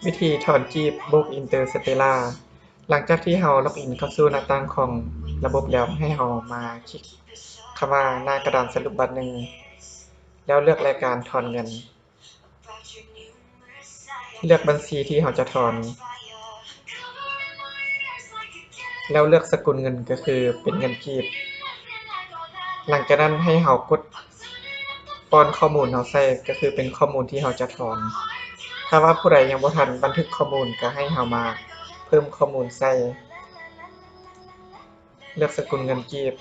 ວິທີຖອນກີບໂບກ Interstellar. ຫຼັງຈາກທີ່ເຮົາລັອກອິນເຂົ້າສູ່ໜ້າຕ່າງຂອງລະບົບແລ້ວ, ໃຫ້ເຮົາມາຄລິກຄຳວ່າໜ້າກະດານສະຫຼຸບບາດໜຶ່ງ ແລ້ວເລືອກລາຍການຖອນເງິນ. ເລືອກບັນຊີທີ່ເຮົາຈະຖອນ ແລ້ວເລືອກສະກຸນເງິນ ກໍຄືເປັນເງິນກີບ. ຫຼັງຈາກນັ້ນໃຫ້ເຮົາກົດປ້ອນຂໍ້ມູນເຮົາໃສ່ ກໍຄືເປັນຂໍ້ມູນທີ່ເຮົາຈະຖອນ. ຖ້າວ່າຜູ້ໃດຍັງບໍ່ທັນບັນທຶກຂໍ້ມູນ ກໍໃຫ້ເຮົາມາເພີ່ມຂໍ້ມູນໃສ່. ເລືອກສະກຸນເງິນກີບ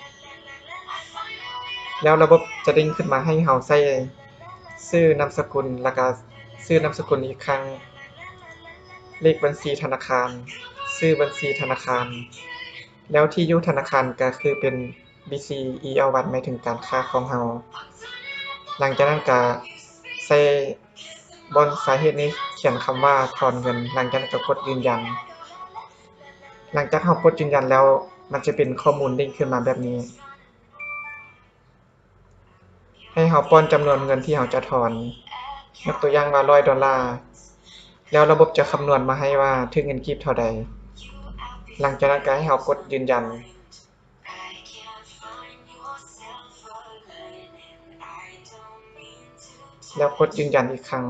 ແລ້ວລະບົບຈະເດັ້ງຂຶ້ນມາໃຫ້ເຮົາໃສ່ຊື່ນາມສະກຸນ ແລ້ວກະຊື່ນາມສະກຸນອີກຄັ້ງ, ເລກບັນຊີທະນາຄານ, ຊື່ບັນຊີທະນາຄານ ແລ້ວທີ່ຢູ່ທະນາຄານກະຄືເປັນ BCEL one ໝາຍເຖິງການຄ້າຂອງເຮົາ. ຫຼັງຈາກນັ້ນກະໃສ່ບ່ອນສາເຫດນີ້ຂຽນຄຳວ່າຖອນເງິນ, ຫຼັງຈາກນັ້ນກະກົດຢືນຢັນ. ຫຼັງຈາກເຮົາກົດຢືນຢັນແລ້ວ ມັນຈະເປັນຂໍ້ມູນເດ້ງຂຶ້ນມາແບບນີ້. ໃຫ້ເຮົາປ້ອນຈຳນວນເງິນທີ່ເຮົາຈະຖອນ, ຍົກຕົວຢ່າງວ່າຮ້ອຍໂດລາ, ແລ້ວລະບົບຈະຄຳນວນມາໃຫ້ວ່າຖືກເງິນກີບເທົ່າໃດ. ຫຼັງຈາກນັ້ນກໍໃຫ້ເຮົາກົດຢືນຢັນ ແລ້ວກົດຢືນຢັນອີກຄັ້ງ.